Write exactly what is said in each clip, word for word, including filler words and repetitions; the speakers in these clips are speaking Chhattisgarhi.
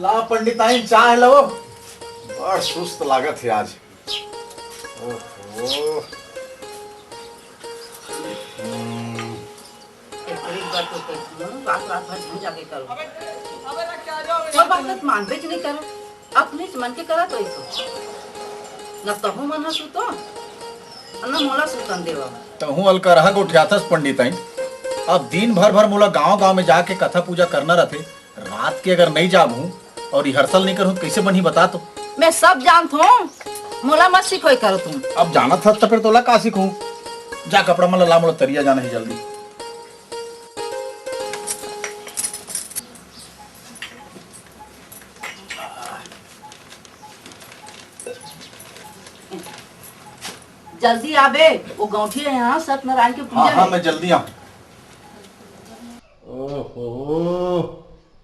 ला पंडिताइन, चाय लो। बड़ सुस्त लागत हे आज। ओहो। हम्म। एक बार तो कह, रात रात भर झंझा के करो। अबे, अबे, ना क्या जाओ, और बात मत मान, बेच नहीं करो। अपने मन के करा तो इसो। न तहु मन ह सुतो, न मोला सुतन देवा। तहु अलकरहा गोठियाथस पंडिताइन। अब दिन भर भर मोला गांव-गांव में जाके कथा पूजा करना रथे। रात के अगर नहीं जाबहूं और rehearsal नहीं करहूं, कैसे बनही बता तो? मैं सब जानत हूं, मोला मत सिखोई करो तुम। अब जानत हस त फिर तोला का सिखहूं? जा कपड़ा मन ला, मोला तरिया जाना हे जल्दी। जल्दी आबे, वो गौंठी हे, हां, सत्यनारायण के पूजा हाँ, हाँ, हे। मैं जल्दी आऊं। ओहो,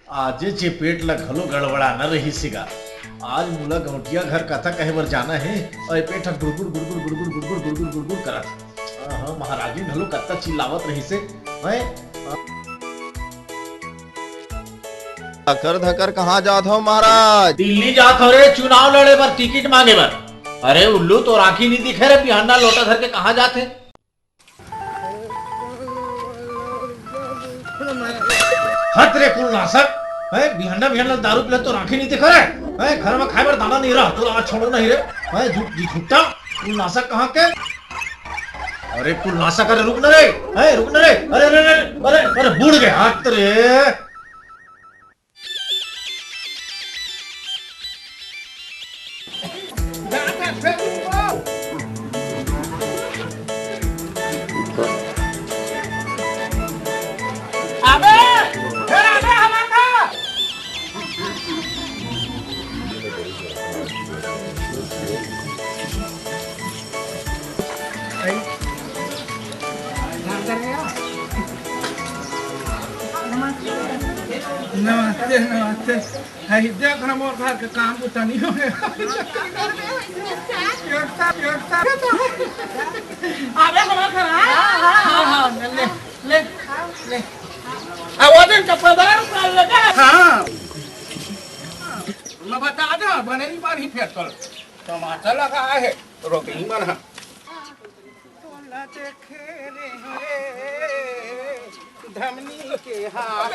आजे चेपेट ला घलो गड़बड़ाना रहिस हे गा। आज मोला गौंटिया घर कथा कहे बर जाना हे, अउ ए पेट ह गुड़गुड़, गुड़गुड़, गुड़गुड़, गुड़गुड़, गुड़गुड़, गुड़गुड़ करत हे। हाँ, हाँ, महाराजिन घलो कत्ता चिल्लावत रहिस हे। हैं? धकर धकर कहाँ जात हव महाराज? दिल्ली जात हव रे, चुनाव लड़े बर, टिकट मांगे बर। अरे उल्लू, तोर आँखी नहीं दिखे रे, बिहन्ना लोटा धर के कहाँ जात हे? हत रे कुलनाशक, हैं, बिहन्ना बिहन्ना दारू पिले तोर आँखी नहीं दिखे रे, हैं, घर में खाए बर दाना नहीं रहा, तोला आज छोड़ो नहीं रे, हैं, झूठ, झूठा कुलनाशक कहाँ के? अरे कुलनाशक, अरे रुक ना रे, हैं, रुक ना रे, अरे, अरे, अरे, अरे, अरे, बुड़ गए हाथ रे। अबे, फेर अबे हमार का? नमस्ते, नमस्ते। हाय, देख ना, मोर घर के काम बुता नहीं होय। एकटा, एकटा। अबे, हमार घर, हाँ? हाँ, हाँ, हाँ, ले, ले, ले। आ, वो दिन का पदार उतार लगा। हाँ। मैं बता दे, बने नहीं पानी फेर तोर। टमाटर लगा है, रोटी नहीं बना। धमनी के हाथ।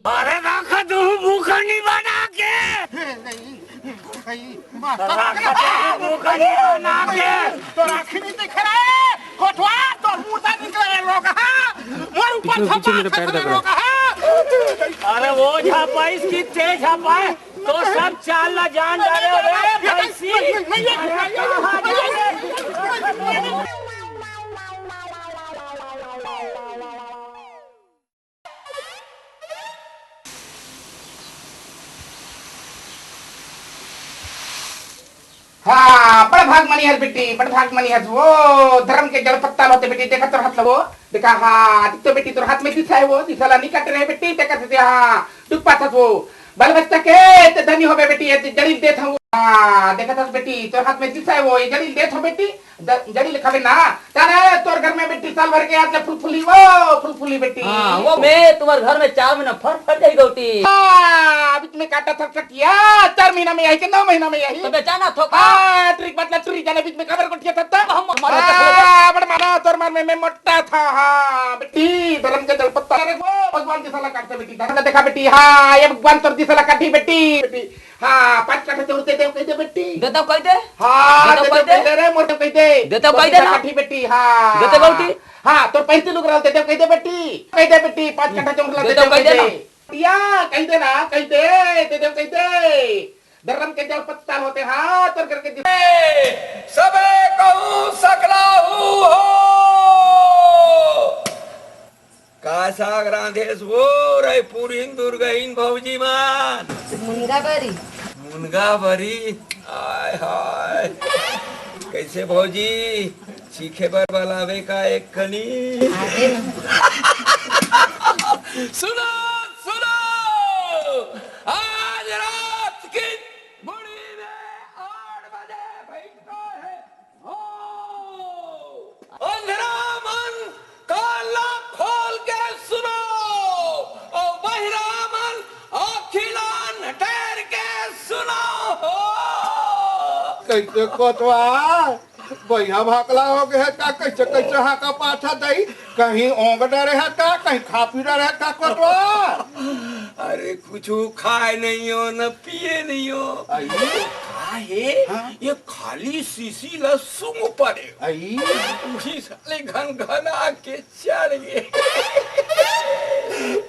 अरे राखा तू भूखा नहीं बना के। हे, नहीं, नहीं, माता राखा तू भूखा नहीं बना के। तो राखी नहीं दिख रहा है, कोटवा, तो मुर्दा निकले लोग, हाँ? मोर ऊपर पीछे, पीछे मेरे पैर दब रहा है। अरे वो झापाइस कितने झापाए, तो सब चाल ला जान डाले रे भैंसी। हाँ, बड़ भाग मनी हस बेटी, बड़ भाग मनी हस। वो धर्म के जड़ पत्ता होते बेटी, देखा तोर हाथ ला वो, देखा, हाँ, दिख तो बेटी तोर हाथ में दिखा है वो, दिखा ला नहीं काट रहे बेटी, देखा थे, हाँ, दुख पात हस वो। बाल बच्चा के ते धनी होबे बेटी, ये जड़ी देत हूँ। हाँ, देखत हस बेटी, तोर हाथ में दिसा हे वो, ये जड़ी ल देथों बेटी, ज-, जड़ी ल खाबे ना। ताने तोर घर में बेटी साल भर के आत ले फुलफुली वो, फुलफुली बेटी। हाँ, वो मैं तुम्हारे घर में चार महीना फर फर जाही गौटी। हाँ, बीच में काटा थक सकिया, चार महीना में आही के नौ महीना में आही। तो बेचा ना थोका। हाँ, टुरी के बात ला टुरी जाने बीच में काबर गोठियाथस। हम मारा हाँ, बड़ मारा, तोर मार में मैं मोटा था। हाँ, बेटी, धर्म के जड़ पत्ता रे वो, भगवान दिसा ला काटथे बेटी। धर्म ला देखा बेटी, हाँ, ये भगवान तोर दिसा ला काटही बेटी। बेटी, हाँ, पाँच काठा जमीन दे देवं कहि दे बेटी। देता कहि दे। हाँ, देता दे कहि देवं दे। कहि दे रे, मोर देवं कहि दे। देता तोर कहि दे दिसा ना। काटही बेटी, हाँ। देता कहि दे। हाँ, तोर पैंती लुगरा ल दे देवं कहि दे बेटी। कहि दे बेटी, पाँच काठा जमीन ला दे देवं कहि दे। या, कहि दे ना, कहि दे, दे देवं कहि दे। धर्म के जड़ पत्ता होथे, हाँ, तोर घर के दिस-, सबे कहूँ सकलाहू हो। का साग रांधेस वो, रायपुरिन दुर्गइन भौजी मन? मुनगा बरी। मुनगा बरी? आय हाय। कइसे भौजी, चीखे बर बलाबे का एक कनी? आगे न। सुनो, सुनो, आज रात की मुड़ी में आठ बजे बैठना है। हो, अंधरा मन कान ला खोल के सुनो, और बहिरा मन आँखी ला नटेर के सुनो। हो। कइसे कोतवार, बइहा भाकला हो गे हे का? कइसे, कइसे हाका पाथा दई? कहीं ओंग डरे हे का? कहीं खा पी डरे हे का कोतवार? अरे, कुछु खाए नहीं हो, न पिए नहीं हो। अई। का हे? हाँ? ये खाली शीशी ला सूंघ परे। अई। उही साले घन घन आके चढ़ गे।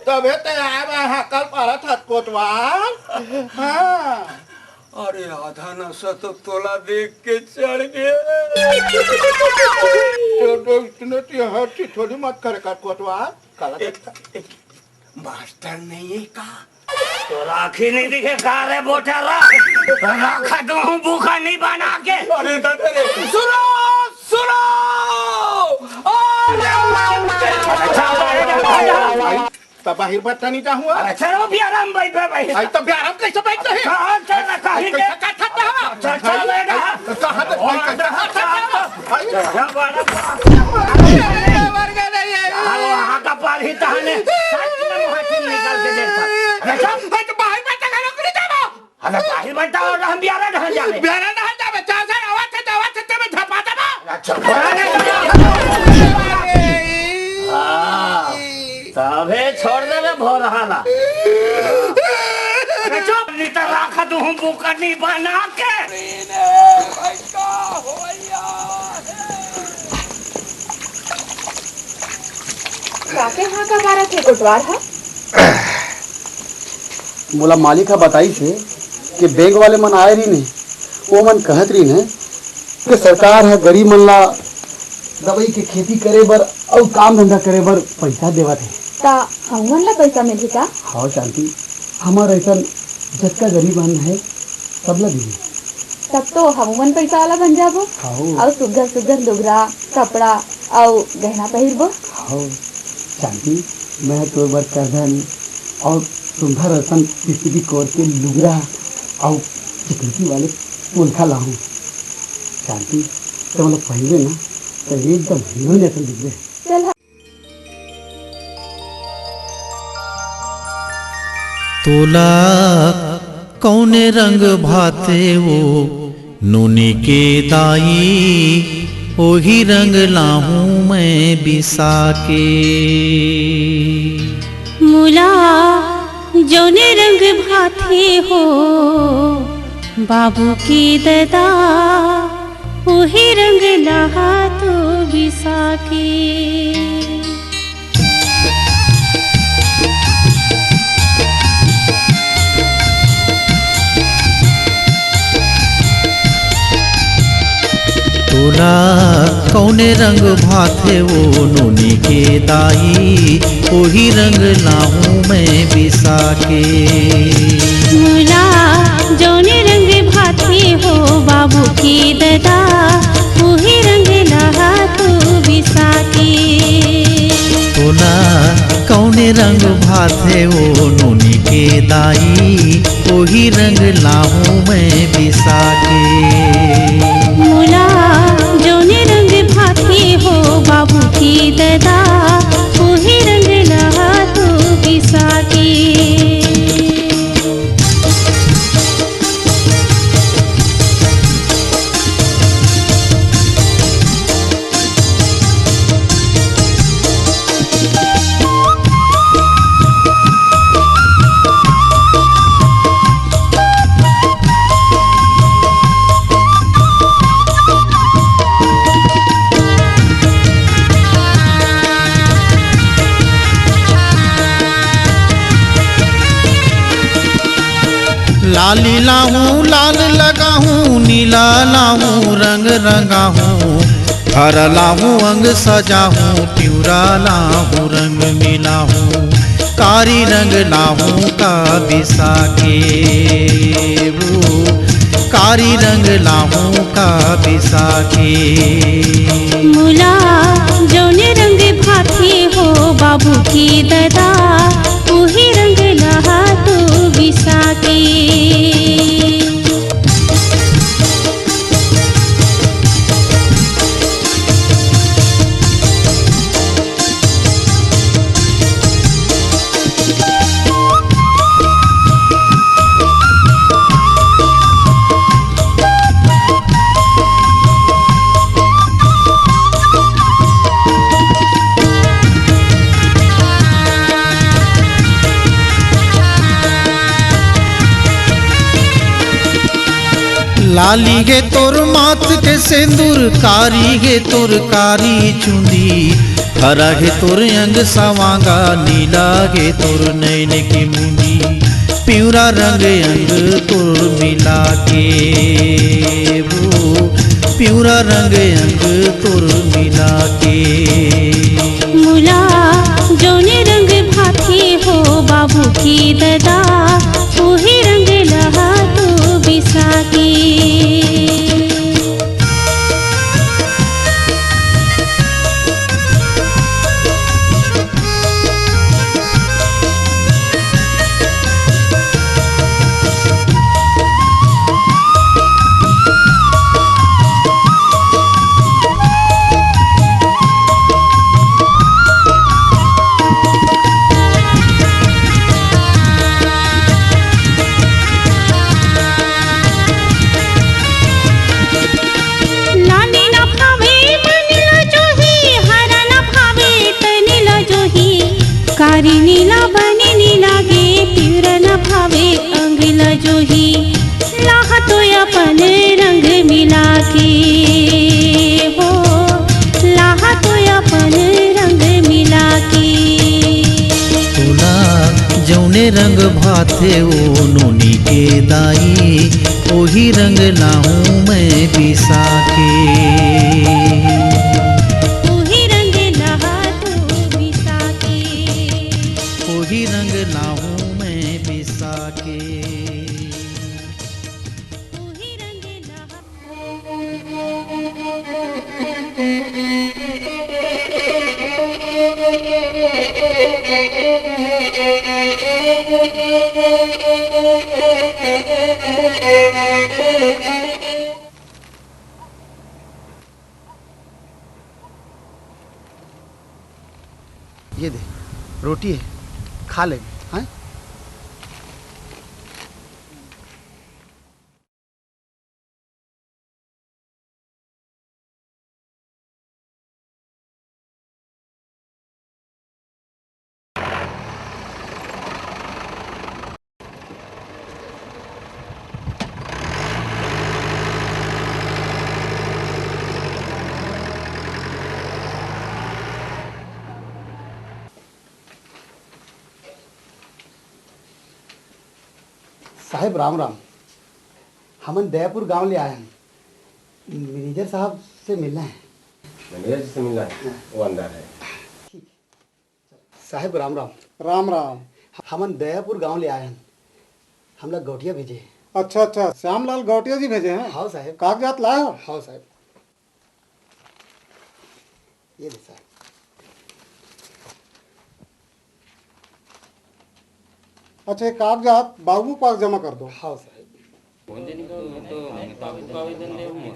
तभे ते आय मैं हाकल पारत हस कोतवार। हाँ। अरे, आधा नशा तो तोला देख के चढ़ गे। तो, तो इतने ती हर चीज थोड़ी मत करे कर कोतवार। काला एक, एक, मास्टर नहीं है का? तोला आँखी नहीं दिखे का रे बोठा रा? राखा तो हूँ भूखा नहीं बना के। अरे दादा रे। सुनो, सुनो। अरे, अच्छा, अच्छा, अच्छा। तब बाहिर बता नहीं जाहूँ। अरे, चलो, बियारा म बइठ बे, बइठ। आई तो बियारा म कइसे बइठ जाही? कहाँ चल रहा, कहीं के? कइसे का था? चल, चल, बेटा। कहाँ तो, और कहाँ तो, कहाँ तो? अरे, बड़ा बाप। अरे, मर गया नहीं है। यार, वहाँ का पार ही तहने सच में मुहाचिन निकाल के देखा। अरे, चल। अरे, तो बाहिर बता, घर को नहीं जाना। अरे, बाहिर बता, और हम बियारा डहर जावे। बियारा डहर जावे, चार चार आवाज से, आवाज से, ते में झपा देबा। अच्छा, हाँ, तभे छोड़ देबे भोरहा ला। अरे चुप, नहीं तो राखा तू हूँ बुकनी बना के। काके हाँ का बारा थे कोटवार हा? मोला मालिक ह बताइस हे कि बैंक वाले मन आए रहिन हे, ओ मन कहत रहिन हे कि सरकार ह गरीब मन ला दवई के खेती करे बर अउ काम धंधा करे बर पइसा देवत हे। त हमन ला पइसा मिलही का? हव शांति, हमर अइसन जतका गरीब मन हे, सबला दिही। तब तो हमन पइसा वाला बन जाबो। हव। अउ सुग्घर सुग्घर लुगरा, कपड़ा अउ गहना पहिरबो। हव शांति, मैं तोर बर करधन अउ सुंदर असन पीसीबी कोर के लुगरा अउ चिकमिकी वाले पुलखा लाहूँ। शांति, ते मोला पहिरे ना, त एकदम हीरोइन असन दिखबे। चल। तोला कौने रंग भाथे वो नोनी के दाई, ओही रंग लाहूं मैं बिसा के। मोला जौने रंग भाथे हो बाबू के ददा, ओही रंग लाहा तो बिसा के। तोला कौने रंग भाथे वो नोनी के दाई, ओही रंग लाहूं मैं बिसा के। मोला जौने रंग भाथे हो बाबू के ददा, उही रंग लहा तू बिसा के। तोला कौने रंग भाथे ओ नोनी के दाई, ओही रंग लाहूं मैं बिसा के। मोला जौने रंग भाथे हो बाबू के ददा, ओही रंग ला तू बिसा के। लाली लाहूं लाल लगाहूं, नीला लाहूं रंग रंगाहूं, हरा लाहूं अंग सजाहूं, पिवरा लाहूं रंग मिलाहूं, कारी रंग लाहूं का बिसा के वो, कारी रंग लाहूं का बिसा के। मोला जौने रंग भाथे हो बाबू के ददा, उही रंग लहा तू बिसा के। लाली गे तोर माथ के सेंदुर, कारी गे तोर कारी चुंदी, हरा गे तोर अंग सवांगा, नीला गे तोर नैन के मुंदी, पिवरा रंग अंग तोर मिला के वो, पिवरा रंग अंग तोर मिला के। मोला जौने रंग भाथे हो बाबू के ददा, उही रंग लहा तू बिसा के। लाली न भावे मन ल जोही, हरा न भावे तन ल जोही, कारी नीला बने नीला गे, पीर न भावे अंग ल जोही, लाह तो अपन रंग मिला के हो, लाह तो अपन रंग मिला के। तोला जौने रंग भाथे ओ नोनी के दाई, ओही रंग लाहूं मैं बिसा के। ओही रंग लहा तू बिसा के। ओही रंग लाहूं मैं बिसा के। ओही रंग लहा ये दे, रोटी है, खा ले। हाँ। साहेब राम राम, हमन दयापुर गांव ले आए हन। मैनेजर साहब से मिलना है। मैनेजर से मिलना है? हाँ। वो अंदर है। ठीक। साहेब राम राम। राम राम। हमन दयापुर गांव ले आए हन, हमला गौटिया भेजे। अच्छा अच्छा, श्यामलाल गौटिया जी भेजे हैं। हाँ साहेब। कागजात लाए हो? हाँ साहेब। ये ले साहेब। अच्छा, ये कागजात बाबू पास जमा कर दो। हाँ साहब। कौन दिन का? मैं तो, मैं तो आवेदन दे हूँ।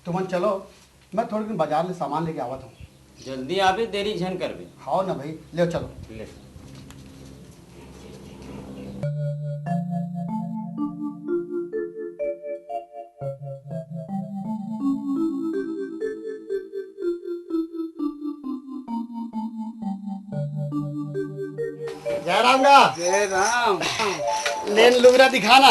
तुमन चलो, मैं थोड़े दिन बाजार ले सामान लेके आवत हूँ। जल्दी आबे, देरी झन करबे। हाँ ना भाई, ले चलो। ले। जय राम गा। जय राम। लेन लुगरा दिखाना।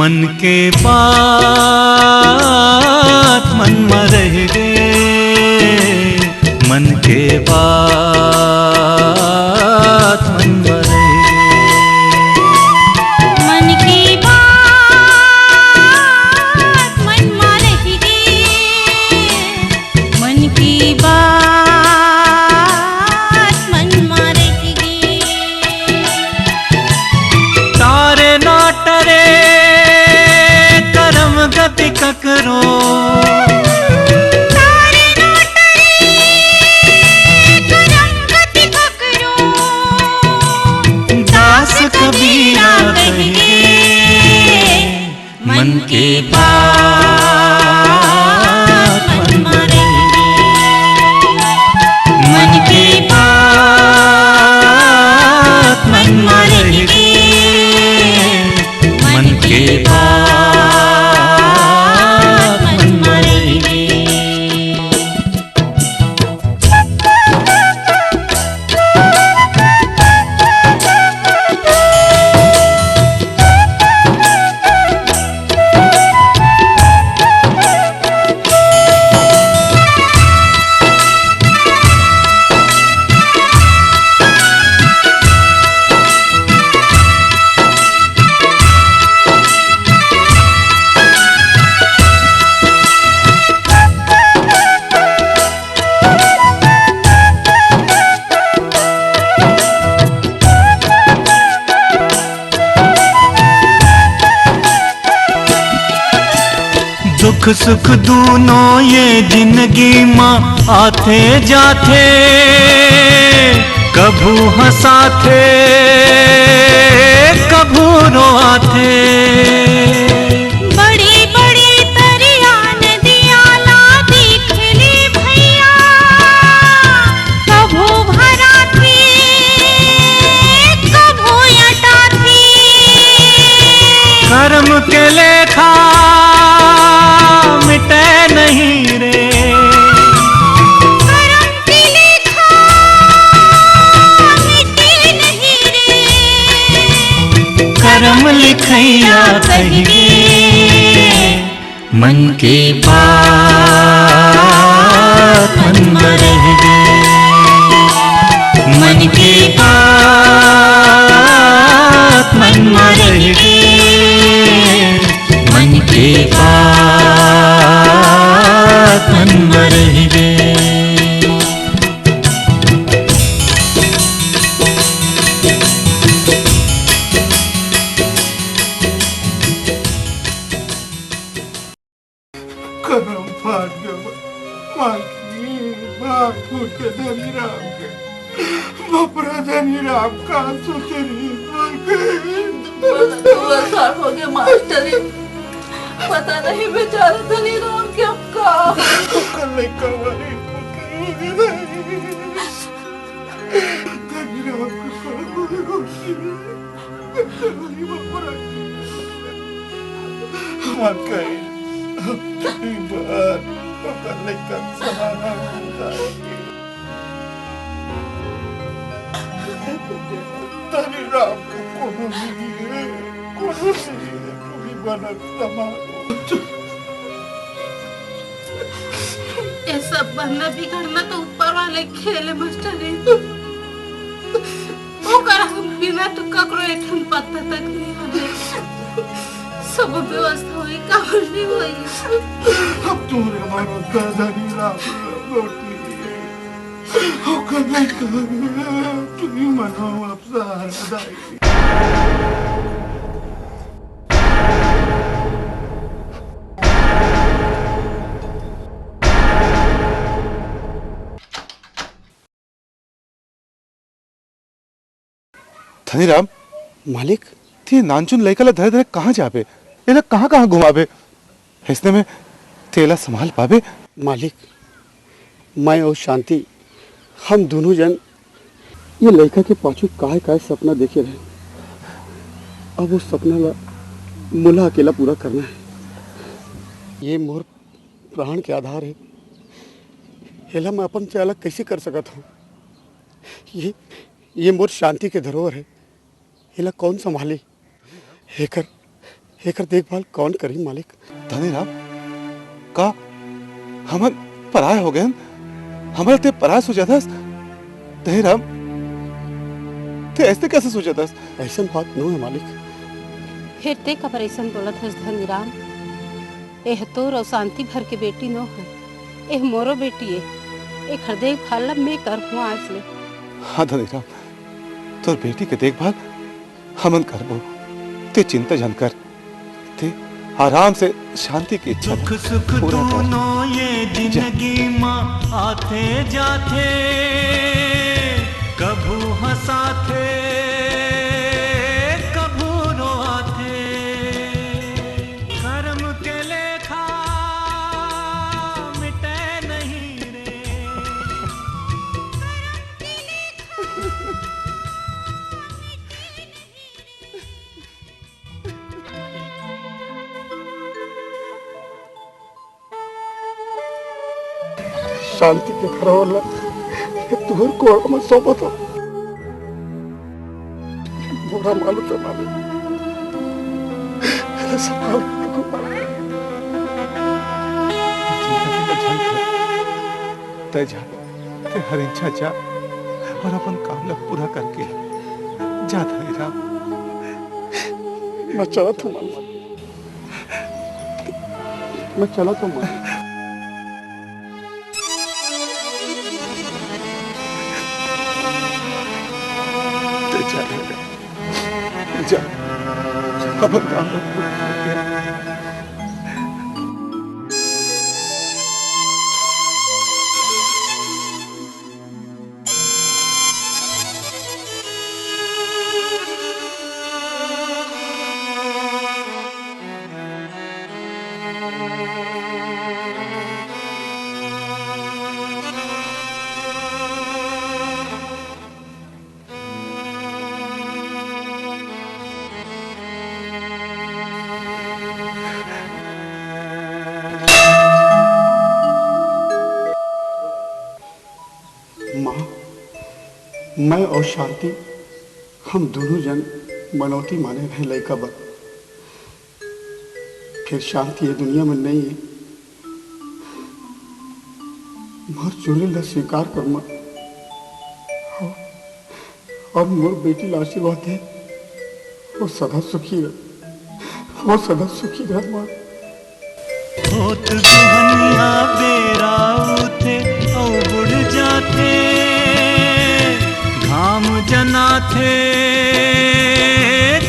मन के बात मन म रह गे, मन के बात मन म रह गे। मन के बात मन म रह गे, मन के बात मन म रह गे। तारे ना टरे करम गति ककरो। तारे ना टरे करम गति ककरो। दास कबीरा कहिगे। मन के बात मन म रह गे, मन के बात मन म रह गे, मन के बात मन म रह गे। दुख सुख दूनों ये जिंदगी मा आथे जाथे, कभू हंसाथे, कभू रोआथे। बड़ी बड़ी रहिगे, मन के बात मन म रहिगे, मन के बात मन म रहिगे, मन के बात मन म रहिगे। करम फाट गवा, माँ की माँ फूट के धनी राम के, बपरा धनी राम का सोचे रही बोल के। बस हो गए मास्टर जी, पता नहीं बेचारा धनी राम के अब का। कल नहीं कवारी धनी राम को कल बोले गोष्ठी में। हमर कई बार पता नहीं कब समाधान होता है। धनी राम को कोनो नहीं है, कोनो नहीं है, कोई बनत समाधान। ये सब बनना बिगड़ना तो ऊपर वाले खेल है मास्टर जी। ओकर हम बिना तो ककरो एक ठन पत्ता तक नहीं हले। सब व्यवस्था होई, काबर नहीं होई। अब तोरे मारो दादा नहीं राम रोटी। ओकर नहीं कर, तू ही मनाओ अब सहारा दाई। धनीराम। मालिक। ते नानचुन लइका ला धरे धरे कहाँ जाबे? एला कहाँ कहाँ घुमाबे? अइसने में तेला संभाल पाबे? मालिक, मैं अउ शांति, हम दूनों जन ये लइका के पाछू काय काय सपना देखे रहेन, अब वो सपना ला मोला अकेला पूरा करना हे। ये मोर प्राण के आधार हे, एला मैं अपन से अलग कइसे कर सकत हूँ? ये, ये मोर शांति के धरोहर हे, एला कौन संभाली? एकर, एकर देखभाल कौन करही मालिक? धनीराम, का हमन पराय हो गयन? हमला ते पराय सोचत हस? धनीराम, ते अइसने कइसे सोचत हस? अइसन बात नो हे मालिक। फेर ते काबर अइसन बोलत हस धनीराम? एह तोर अउ शांति भर के बेटी नो हे, एह मोरो बेटी ए। एखर देखभाल ला मैं करहूँ आज ले। हाँ धनीराम, तोर बेटी के देखभाल हमन करबो, ते चिंता झन कर, ते आराम से शांति के इच्छा ला पूरा कर। दुख सुख दूनों ये जा। जिंदगी मा आथे जाथे, कभू हंसाथे, कभू रोआथे, करम के लेखा मिटे नहीं रे। शांति के घरवाला तुहर कोरा में सोवत हो। बुरा मालूम तो मालूम। संभाल के रखो। चिंता फिकर झन कर। तय जा। ते हर इच्छा जा अउ अपन काम ला पूरा करके जा धनीराम। मैं चलत हूँ मामा, मैं चलत हूँ मामा। ते जा धनीराम। जा, अपन काम ला पूरा करके। माँ, मैं अउ शांति, हम दूनों जन मनौती माने रहेन लइका बर। फेर शांति ये दुनिया में नहीं है। मोर चुनी ला स्वीकार कर माँ। अब मोर बेटी ला आशीर्वाद दे, वो सदा सुखी रह, वो सदा सुखी रह माँ। होत बिहनिया बेरा उठे अउ बुड़ जाथे, घाम जनाथे,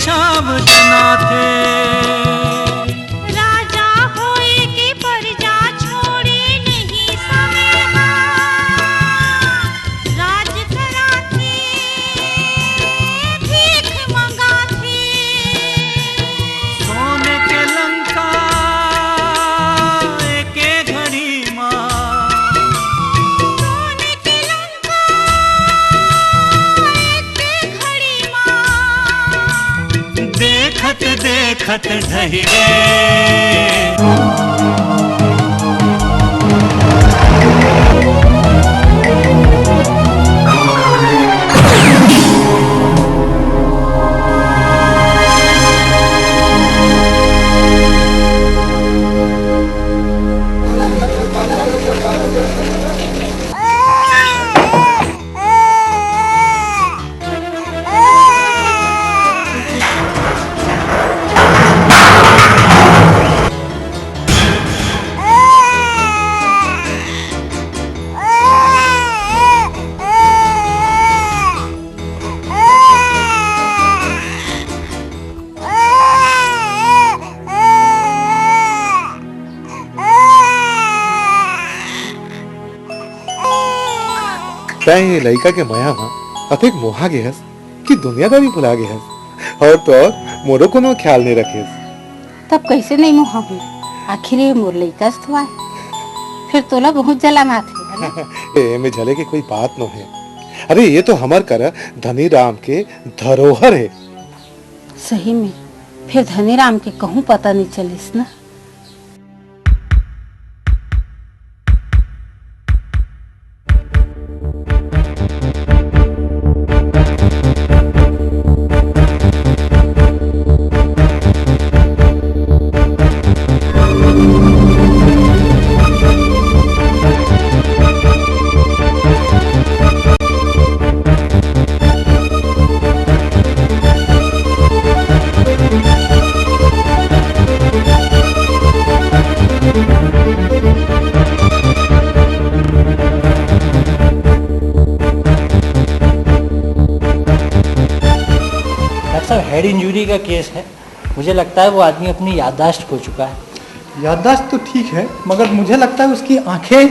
छाव जनाथे। राजा होए के परजा छोड़े नहीं समय हा, राज कराथे, भीख मंगाथे। सोने के लंका एके घड़ी मा। सोने के लंका एके घड़ी मा। देखत देखत ढहि गे। तैं ये लइका के मया म अतेक मोहा गे हस कि दुनियादारी भुला गे हस, अउ तो अउ मोरो कोनो ख्याल नइ रखेस। तब कइसे नइ मोहा हूँ? आखिर ये मोर लइका स तो आय, फेर तोला बहुत जलन आथे, है ना? ए, एमे जले के कोई बात नो हे। अरे, ये तो हमर करा धनी राम के धरोहर हे। सही में, फेर धनी राम के कहूँ पता नइ चलिस ना। डॉक्टर साहब, हेड इंजरी का केस है। मुझे लगता है वो आदमी अपनी याददाश्त खो चुका है। याददाश्त तो ठीक है, मगर मुझे लगता है उसकी आंखें।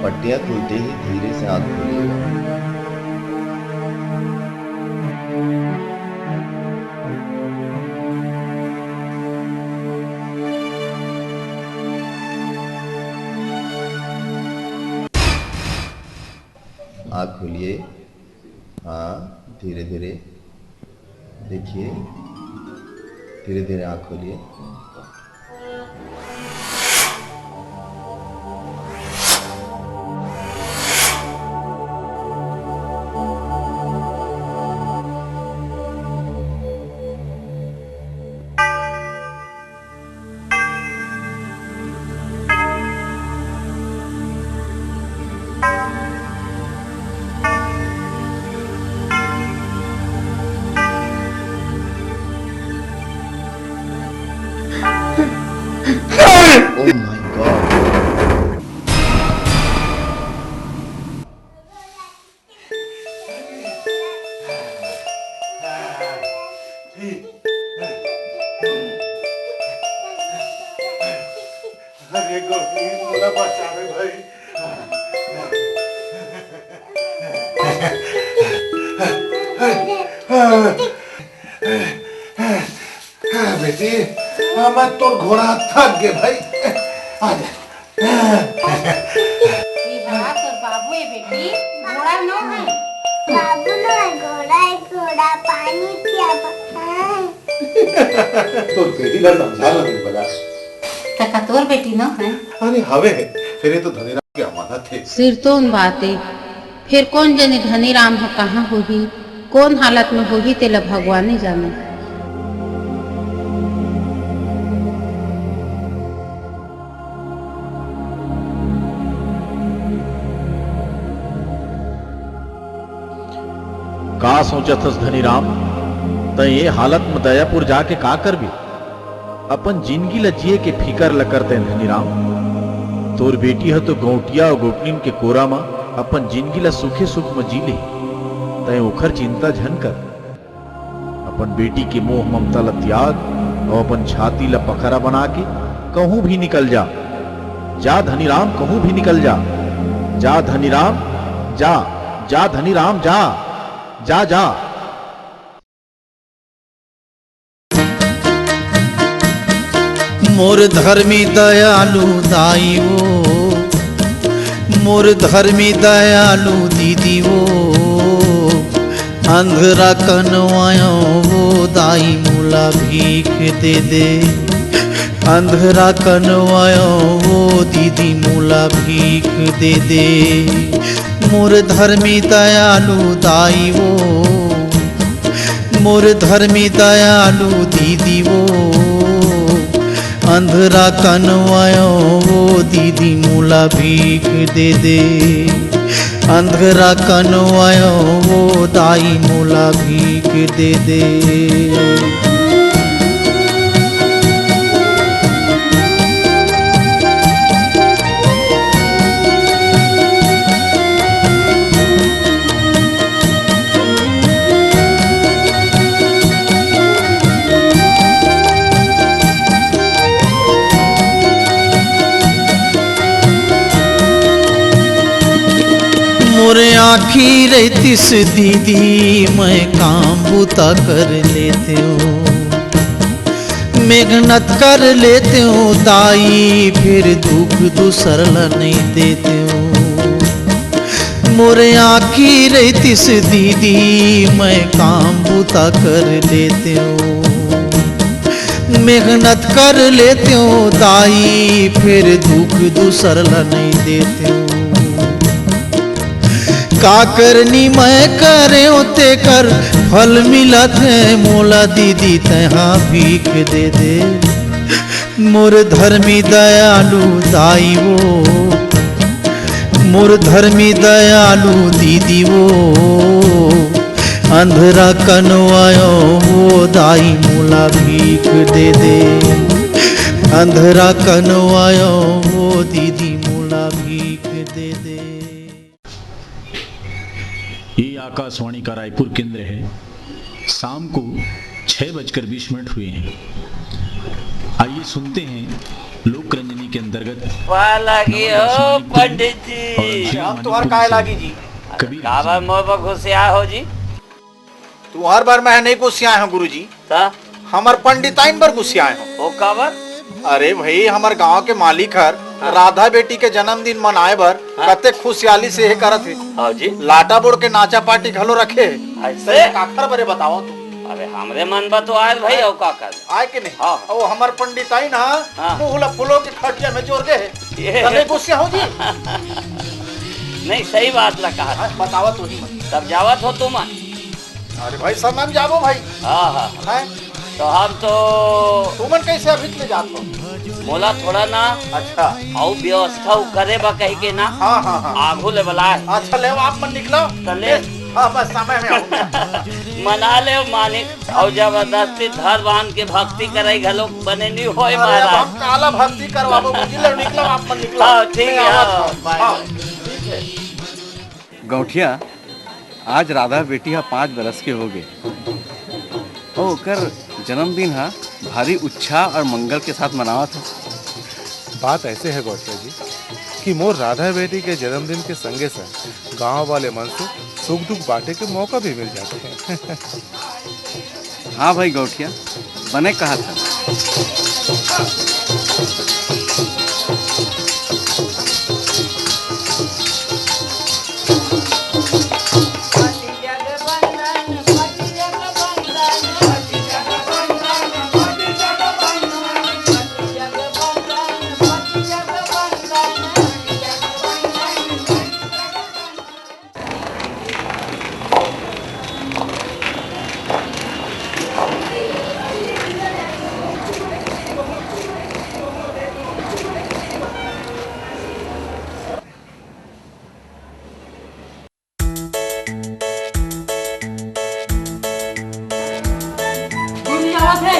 पट्टियां खुलते ही धीरे से आंख खोलिएगा। आँख खोलिए। हाँ, धीरे धीरे। देखिए, धीरे धीरे आँख खोलिए। Oh my God. अरे गोपी, मोला बचा रे भाई। बेटी, मैं तोर घोड़ा थक गे भाई। आ जा। ये हा तोर बाबू ए बेटी, घोड़ा नो है। बाबू नो है, घोड़ा है, घोड़ा पानी पिया। तोर बेटी ला समझा लो मेरे बला। कका तोर बेटी न है? अरे हवे है, फेर ये तो धनीराम के अमानत है। सिरतोन बात ए, फेर कोन जनी धनीराम ह कहाँ होही, कोन हालत में होही, तेला भगवाने जाने। का सोचत हस धनीराम? तैं ये हालत में दयापुर जाके का करबे? अपन जिनगी ल जिए के फिकर ल कर तैं धनीराम। तोर बेटी ह तो गौंटिया अउ गौंटनिन के कोरा म अपन जिनगी ल सुखे सुख म जी लेही। तैं ओखर चिंता झन कर। अपन बेटी के मोह ममता ल त्याग अउ अपन छाती ल पखरा बना के कहूं भी निकल जा। जा धनीराम, कहूं भी निकल जा। जा धनीराम, जा, जा धनीराम, जा, जा, जा। मोर धर्मी दयालु दाई वो, मोर धर्मी दयालु दीदी वो, अंधरा कनवायो वो दाई मोला भीख दे दे। अंधरा कनवायो वो दीदी मोला भीख दे दे। मोर धर्मी दयालु दाई वो, मोर धर्मी दयालु दीदी वो, अंधरा कनवायो वो दीदी मोला भीख दे दे। अंधरा कनवायो वो दाई मोला भीख दे दे। मोर आँखी रहितिस दीदी, मैं काम बूता कर लेतेंव, मेहनत कर लेतेंव दाई, फेर दुख दूसर ला नइ देतेंव। मोर आँखी रहितिस दीदी, मैं काम बूता कर लेतेंव, मेहनत कर लेतेंव दाई, फेर दुख दूसर ला नइ देतेंव। का करनी मैं करेंव तेकर फल मिलत हे मोला दीदी, तैं हा भीख दे दे। मोर धर्मी दयालु दाई वो, मोर धर्मी दयालु दीदी वो, अंधरा कनवायो वो दाई मोला भीख दे दे। अंधरा कनवायो वो दीदी मोला भीख दे दे। ये आकाशवाणी का रायपुर केंद्र है। शाम को छह बजकर बीस मिनट हुए हैं। आइए सुनते हैं लोक रंजनी के अंतर्गत वाह लागी नवल हो आसमानी पंडित जी। और अरे, हम तुहार काय लागी जी? कबीर काबर मोर बर गुस्सिया हो जी? तुहार बर मैं नहीं गुस्सिया हूँ गुरु जी। त? हमर पंडिताइन बर गुस्सिया हूँ। ओ काबर? अरे भाई, हमर गांव के मालिक हर हाँ। राधा बेटी के जन्मदिन मनाए बर हाँ। कते खुशियाली से हे करत हे। हाँ जी। लाटा बोड़ के नाचा पार्टी घलो रखे हे। ऐसे? काखर बरे बताओ तू। अरे हमरे मन बा तो आयल भाई, हाँ। अउ का कर? आय के नहीं? हाँ। अउ हमर पंडिताइन हाँ। मुंह ला फूलो के खटिया में जोर दे हे। ये। तने गुस्सा हो जी? नहीं, सही बात ला कहा। हाँ, बतावा तू ही मन। तब जावत हो तुमन? अरे भाई, सब हम जाबो भाई। हाँ, हाँ, हाँ। हैं? तो हम तो तुमन कैसे अभी ले जात हो? मोला थोड़ा ना अच्छा। अउ व्यवस्था उ करे बा कही के ना। हाँ, हाँ, हाँ। आगू ले बलाए। अच्छा, ले आप मन निकलो। तो ले। हाँ, बस समय में आऊंगा। मना ले मानिक, अउ जबरदस्ती धर बांध के भक्ति करे घलो बने नहीं होए अरे, अब महाराज। हम काला भक्ति करवाबो, बुझी ले, निकलो आप मन निकलो। हाँ, ठीक मैं है, आवत हाँ, हूँ। बाय। हाँ। गौठिया, आज राधा बेटी हा पाँच बरस के हो गे अउ ओकर जन्मदिन हा भारी उत्साह अउ मंगल के साथ मनावत हे। बात ऐसे हे गौठिया जी कि मोर राधा बेटी के जन्मदिन के संगे संग गांव वाले मन से सुख दुख बांटे के मौका भी मिल जाथे। हाँ भाई गौठिया, बने कहत हस। है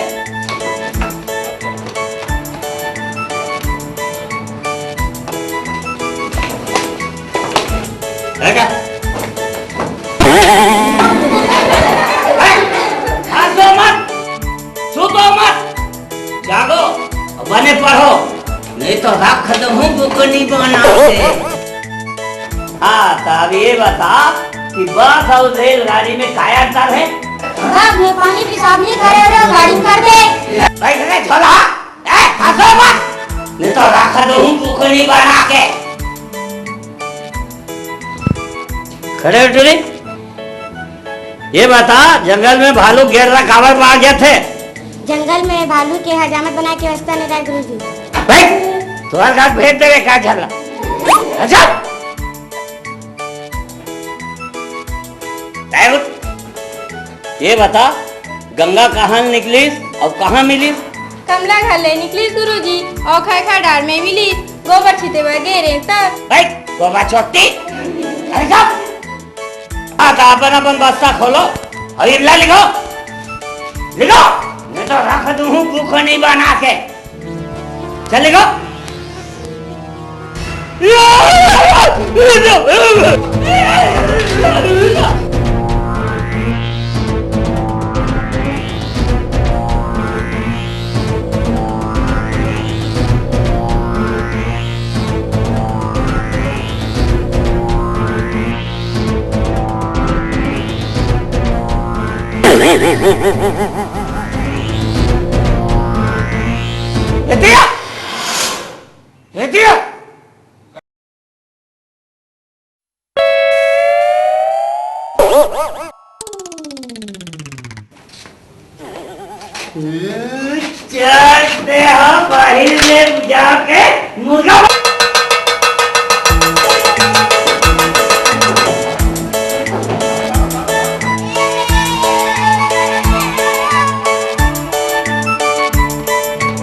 क्या? है? हंसो मत, सुतो मत, जागो, बने पढ़ो, नहीं तो रख दूं बुकनी बना के। हाँ, तो अब ये बता कि बस और रेलगाड़ी में काय अंतर है? हाँ, मैं पानी पेशाब नहीं करे और गाड़ी में कर दे। बैठ रे झोला, ए, हंसो मत, नहीं तो रख दूं बुकनी बना के। खड़े हो रे। ये बता, जंगल में भालू गेर ला काबर मार गया थे? जंगल में भालू के हजामत बना के व्यवस्था नहीं रहा गुरुजी। भाई, तुम्हारे साथ भेज देवे का झल्ला? अच्छा। ए, उठ। ये बता, गंगा कहाँ निकलिस और कहाँ मिलिस? कमला घर ले निकलिस गुरुजी, और खैखा डार में मिलिस, गोबर छिते बर गे रेंग तब। भाई, गोबर छोटी। अरे सब। हाँ, तो अपन अपन बस्ता खोलो और इल्ला लिखो, लिखो, नहीं तो रख दूं हूँ बुकनी बना के। चल लिखो। ए दिया! ए दिया! चल दे, हाँ, बाहिर ले जाके मुर्गा।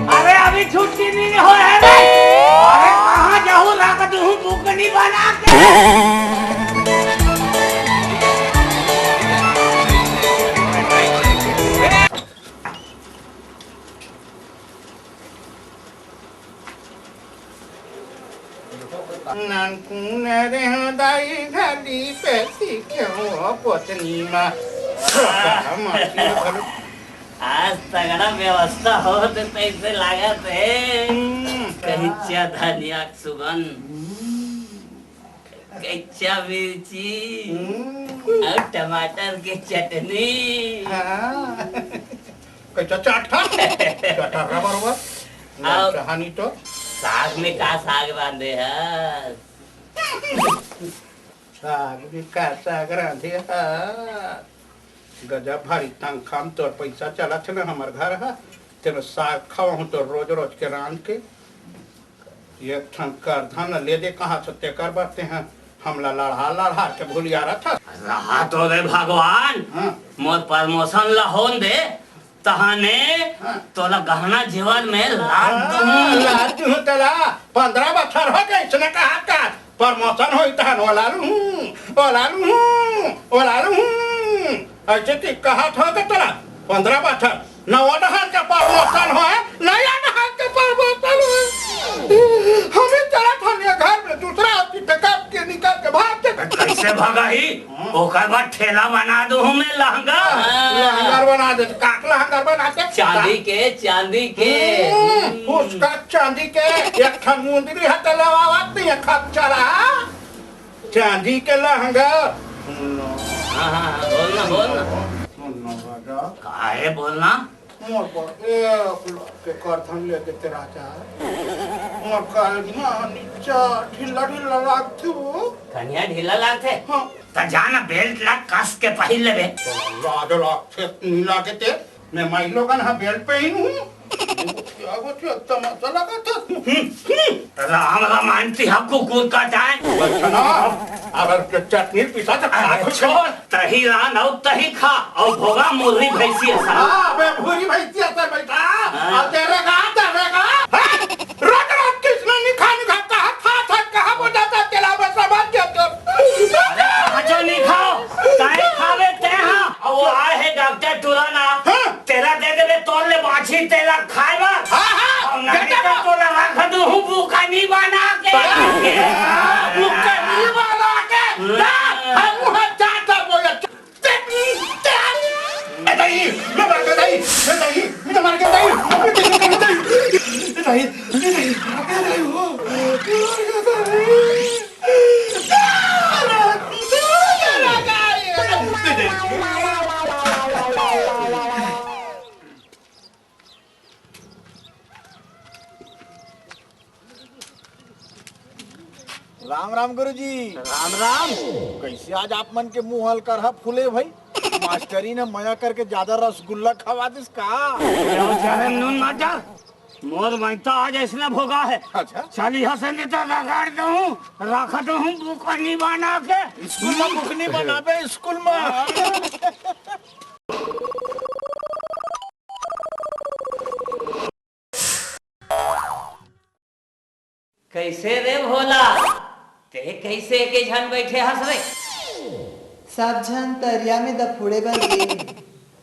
अरे, अभी छुट्टी नहीं हो है रे। अरे, कहाँ जाहू, रख दूँ बुकनी बना के। नानकुन रेंव दाई घड़ी पे सीखेंव पोतनी मा। आज तगड़ा व्यवस्था होत तैसे लागत हे। हम्म। कहिच्चा धनिया के सुगंध। कच्चा मिर्ची हम्म। और टमाटर के चटनी। हाँ। कैसा चाट था? चाट था बरोबर। आओ। कहानी तो। साग में का साग रांधे हस? साग में का साग रांधे हस? गजब भारी तनखा में तोर पैसा चलत हे ना, हमर घर ह। तेमे साग खवाहूँ तो रोज रोज के रांध के। एक ठन करधन ल ले दे कहाँ से तेकर बर तेहा हमला लड़हा लड़हा के भुलियारत हस। रहा तो रे भगवान, हाँ। मोर promotion ला होन दे, तहाने हाँ। तोला गहना जेवर में लाद हाँ, दूँ। लाद दूँ तोला, पंद्रह बछर हो गए इसने कहा का promotion होई तहन ओला लूँ, ओला लूँ, ओला लूँ। ऐसे कि कहत हो के तोला पंद्रह बछर नवा डहर के promotion होय, नया डहर के promotion होय। हमें चलत हन ये घर में दूसरा अति बेकार के निकल के भाग के। कैसे भगाही? ओकर बाद ठेला बना दूँ हूँ मैं लहंगा। लहंगर बना दे, काक लहंगर बना दे। चांदी के, चांदी के। हम्म, उसका चांदी के एक ठन मुंदरी हटे लवावत नहीं है, खप चला। चांदी के लहंगा। हाँ, हाँ, हाँ, बोलना, बोलना। सुन ना राजा। काहे बोलना? मोर बर एक लाख के करधन ले देते राजा। मोर कलगिया ह नीचा ढीला ढीला लागथे वो। कनिया ढीला लागथे? हाँ। त जा ना belt ला कस के पहिर लेबे। लाज लागथे, नहीं लागे ते। मैं माई लोगन ह belt पहिनहूँ। क्या वो तो तमाशा लागथे। हम्म, हम्म। राम रामायण तिहा कुकुर का जाए। अच्छा ना, अगर के चटनी पीसा तो खा अरे कुछ। छोड़, तही रान अउ तही खा, अउ भोगा मुर्री भैंसी असन। हाँ, अबे भूरी भैंसी असन बेटा। हाँ। अउ तेरे का, तेरे का। हाँ, रोज रोज किसने निखा निखा कहा था, था, कहा वो जाता तेला बस समझ गया तो। अरे कहाँ जो नहीं खाओ, ताए खावे ते हाँ। अउ वो आए है डॉक्टर टुराना, हाँ। तेला दे देबे तोर तू भूखा नहीं बना के। भूखा नहीं बना के। जा, हम वहाँ जाता बोला। चटनी, चटनी। ए दाई, मैं मार के दाई, ए दाई, मैं मार के दाई, ए दाई, ए दाई, ए दाई, ए दाई, हो। राम राम गुरुजी। राम राम। कैसे आज आप मन के मुंह हल करहा फूले भाई? मास्टरी ने मया करके ज्यादा रसगुल्ला खवा दिस का? अरे वो जहर नून मत डाल। मोर माई तो आज ऐसने भोगा है। अच्छा। चल यहाँ से, नहीं तो रगड़ दूँ, रख दूँ बुकनी बना के। स्कूल में बुकनी बनाबे, स्कूल में। कैसे रे भोला, ते कैसे के झन बैठे हस रे? सब झन तरिया में दफुड़े बर गे।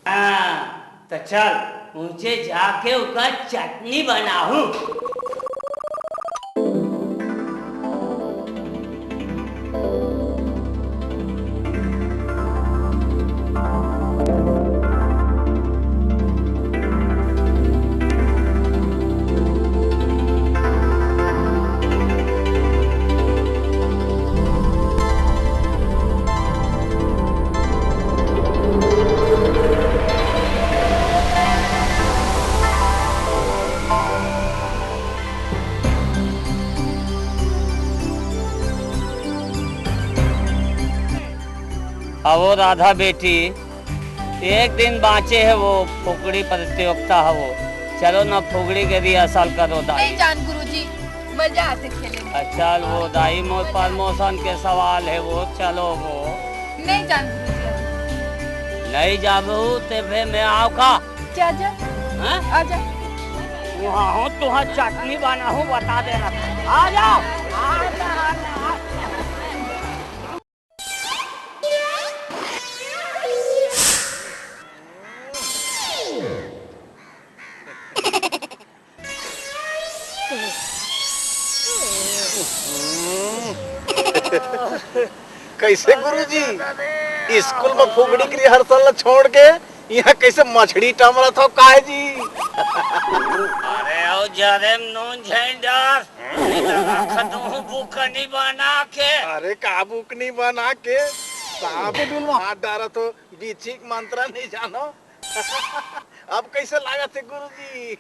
हाँ, त चल, ऊंचे जाके ओकर चटनी बनाहूं। अवो राधा बेटी, एक दिन बाँचे हे वो फुगड़ी प्रतियोगिता हे वो। चलो ना फुगड़ी के rehearsal करो दाई। नहीं जान गुरुजी, मजा आथे खेले में। अच्छा वो दाई मोर promotion के सवाल हे वो, चलो वो। नहीं जान गुरुजी। नहीं जाबू ते फिर मैं आव का? जा जा। हाँ? आ जा। वहाँ हो तुहार चटनी बनाहूँ बता देना। आ जाओ। आ जा, आ जा, आ जा। कैसे गुरुजी, स्कूल में फुगड़ी के rehearsal ला छोड़ के यहाँ कैसे मछली टमरत हो काहे जी? अरे ओ जरे नून झैंडर, रख दूँ बुकनी बना के। अरे का बुकनी बना के? सांप के डुल में हाथ डारत हो, बिच्छी के मंत्र नहीं जानो। अब कैसे लागत हे गुरुजी?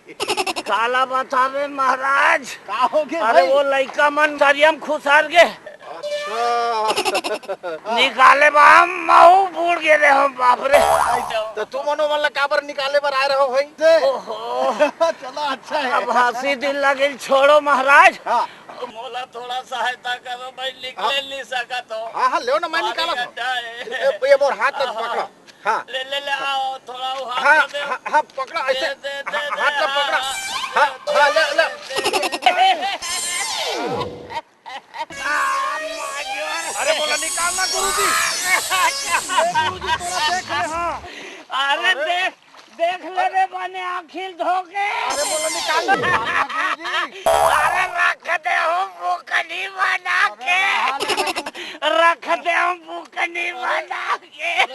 काला बताबे महाराज। का हो गे अरे भाई? वो लइका मन तरिया म खुसर गे। अच्छा। निकाले बा, महू बूड़ गे रे हम, बाप रे। त तुमन ओमन ला काबर निकाले बर आए रहो भाई? ओहो। चलो अच्छा है। अब हंसी दिल लगिल, छोड़ो महाराज। हाँ। मोला थोड़ा सहायता करो भाई, निकले नहीं सकत हो। हाँ, हाँ, लेव ना, मैं निकालत हूँ। ये, ये मोर हाथ तक पकड़ो। हाँ। ले, ले, ले, आओ, थोड़ा वो हाथ हाँ, दे दे। हाँ, हाँ, पकड़ा, ऐसे। दे, दे, दे, हाँ, दे, हाथ में हाँ, पकड़ा। हाँ, हाँ, ले, ले। अरे, बोला, निकाल ना, गुरुजी। ए, गुरुजी, तोरा देख ले, हाँ। अरे, अरे। देख, देख ले रे, बने आँखी ल धो के। अरे, बोला, निकाल ना, गुरुजी। अरे, रख दे, हम मुकनी बना अरे, के। हाँ, ले, ले। रख दे, हम मुकनी बना के। ले, ले,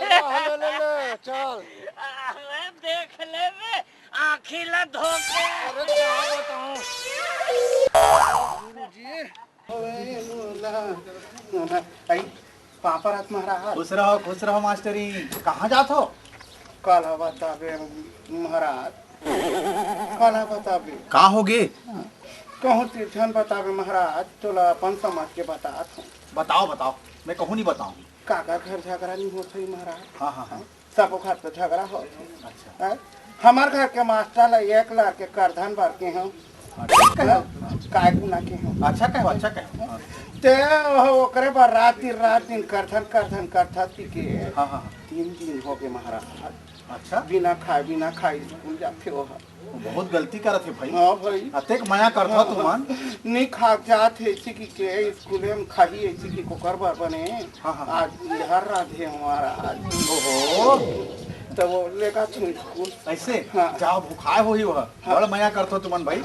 ले, ले, चल। अरे देख ले बे, आँखी ला धो के। अरे का बताऊं? गुरुजी। ओए मोला, मोला, आई, पापा रात महाराज। खुश रहो, खुश रहो मास्टरी। कहाँ जात हो? काला बताबे महाराज, काला बताबे। का होगे? कहूँ तीर झन बताबे महाराज, तोला अपन समझ के बतात हूँ। बताओ, बताओ, मैं कहूँ नहीं बताऊँ। काकर घर झगड़ा नहीं होत हे महाराज? हाँ, हाँ, हाँ। सबो घर तो झगड़ा होत हे। अच्छा। हैं? हमर घर के मास्टर ला एक लड़के करधन बर के हूँ। अच्छा। काय गुना के हूँ। अच्छा कहो, अच्छा कहो। हाँ। ते ओह ओकरे बर रात दिन, रात दिन करधन, करधन करथस कि के हाँ, हाँ, हाँ। तीन दिन होगे महाराज। अच्छा। बिना खाए, बिना खाए स्कूल जाथे ओह। बहुत गलती करत हे भाई। हाँ भाई। अतेक मया करथव तुमन। नी खा जात हे, इसी की के स्कूले में खाही, इसी की कोकर बर बने। हाँ, हाँ, हाँ। आज हर रात हे हमारा आज। ओहो। त वो लेगा तुम स्कूल। ऐसे? हाँ। जाओ, भुखाए होही वह। हाँ। बड़ मया करथो तुमन भाई।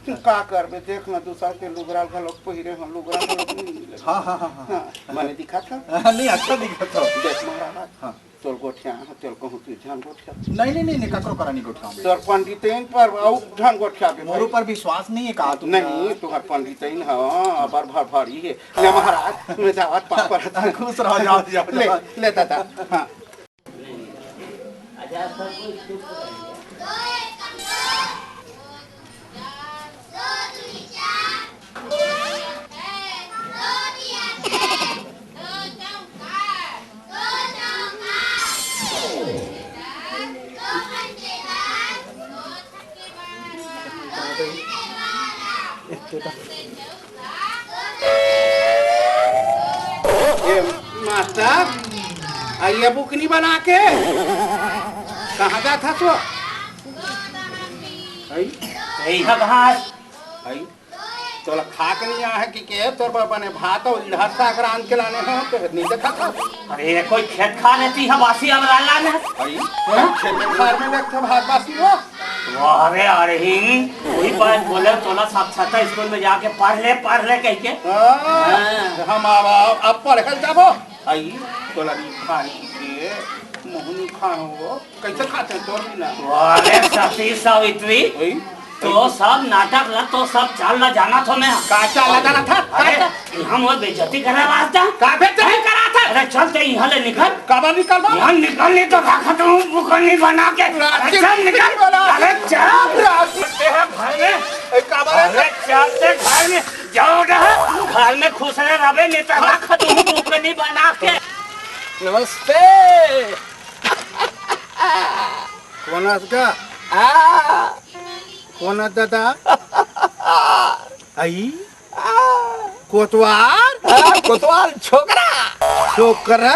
तू का करबे, देख ना, दूसर के लुगरा घलोक पहिरे हन, लुगरा घलोक नहीं मिले। हाँ, हाँ, हाँ, हाँ। हाँ, मने दिखा था। नहीं, अच्छा दिखा था। देख महाराज, हाँ। तोर गोठिया, तोर कहूँ तू झन गोठिया। नहीं, नहीं, नहीं, नहीं, ककरो करा नहीं गोठिया। तोर पंडित इन पर अउ झन गोठिया बे मोर भाई। ऊपर विश्वास नहीं है का तुमका? नहीं, तुहर पंडित इन ह, अबर भर भारी है। ले महाराज, मैं जावत पापर। खुश रहो, जाओ, जाओ, ले, जाओ। ले दादा। हाँ। ए, मास्टर, अइया बुकनी बना के कहाँ जात हस वो? आई? यही है घास। आई? तोला खाक नहीं आहे कि के? तोर बर बने भात अउ इड़हर साग रांध के लाने हो, तो नहीं देखा था। अरे, कोई खेत खार रहती है, बासी अब लाने। आई? हाँ? खेत खार में देखते भात बासी वो? अरे, अरे, ही, वही बात बोले, तोला साक्षरता स्कूल में जाके पढ़ ले, पढ़ ले कह के। हाँ, हाँ। हम अब, अब पढ़े जाबो। आई, तोला नहीं खाए के, मुँह नहीं खाए हो, कैसे खाते हैं तोर बिना? अरे, सती सावित्री, आई? तो सब नाटक ला, तो सब चाल ला जाना थो मैं। का चाल ला जाना था? अरे, का? हम वो बेइज्जती करे वास्ता। का बेइज्जती करा था? अरे, चल ते यहाँ ले निकल। काबर निकलबो? यहाँ निकल, नहीं तो रखत हूँ बुकनी बना के। रात के चल निकल। बोला। अरे चल। रात के तेरे घर में। ए, काबर है? अरे चल ते घर में। जाओ ना। घर में खुश रहे रबे, नहीं तो रखत हूँ बुकनी बना के। नमस्ते। कोन अस का? आ। कोन अस दादा? आई? आ। कोतवाल? हाँ, कोतवाल छोकरा। छोकरा?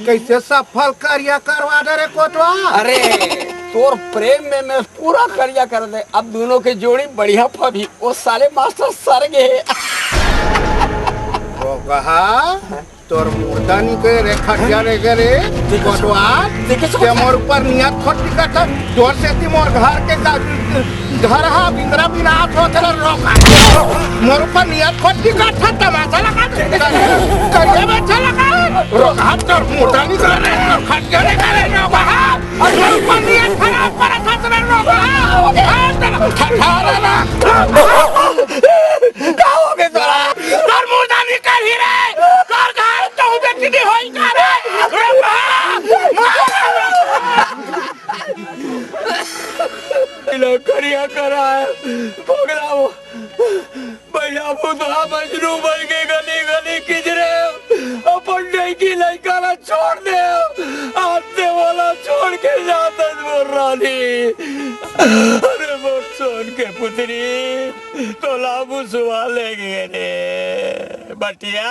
कैसे सफल करिया करवा दे रे कोतवाल? अरे, तोर प्रेम में मैं पूरा करिया कर दे। अब दोनों के जोड़ी बढ़िया फबही। वो साले मास्टर सर गे। वो कहा? तोर मुर्दा निकले रे, खटिया रे गे रे, देखे कोटवा, देखे के मोर ऊपर नियत खोटी करत, जोर से ती मोर घर के गा-, घर हा बिंदरा बिनात होत रे, रोका। मोर ऊपर नियत खोटी करत, तमाशा लगा, करिया में अच्छा लगा, रोका, तोर मुर्दा निकले रे, खटिया रे गे रे, रोका। मोर ऊपर नियत खराब करत रे, रोका। ठठारा रा। का हो गे तोरा? तोर मुर्दा निकलही रे। तोर घर तो बेटी नहीं होई का रे? रे माँ! माँ! इला करिया करा है। भोगला वो। भैया भूतवा मजनू बन के गली गली किजरे। अपन नई की लइका ला छोड़ दे। आज से वाला छोड़ के जात हस मोर रानी। अरे मोर सोन के पुतरी। तोला मुसवा ले गे रे बटिया।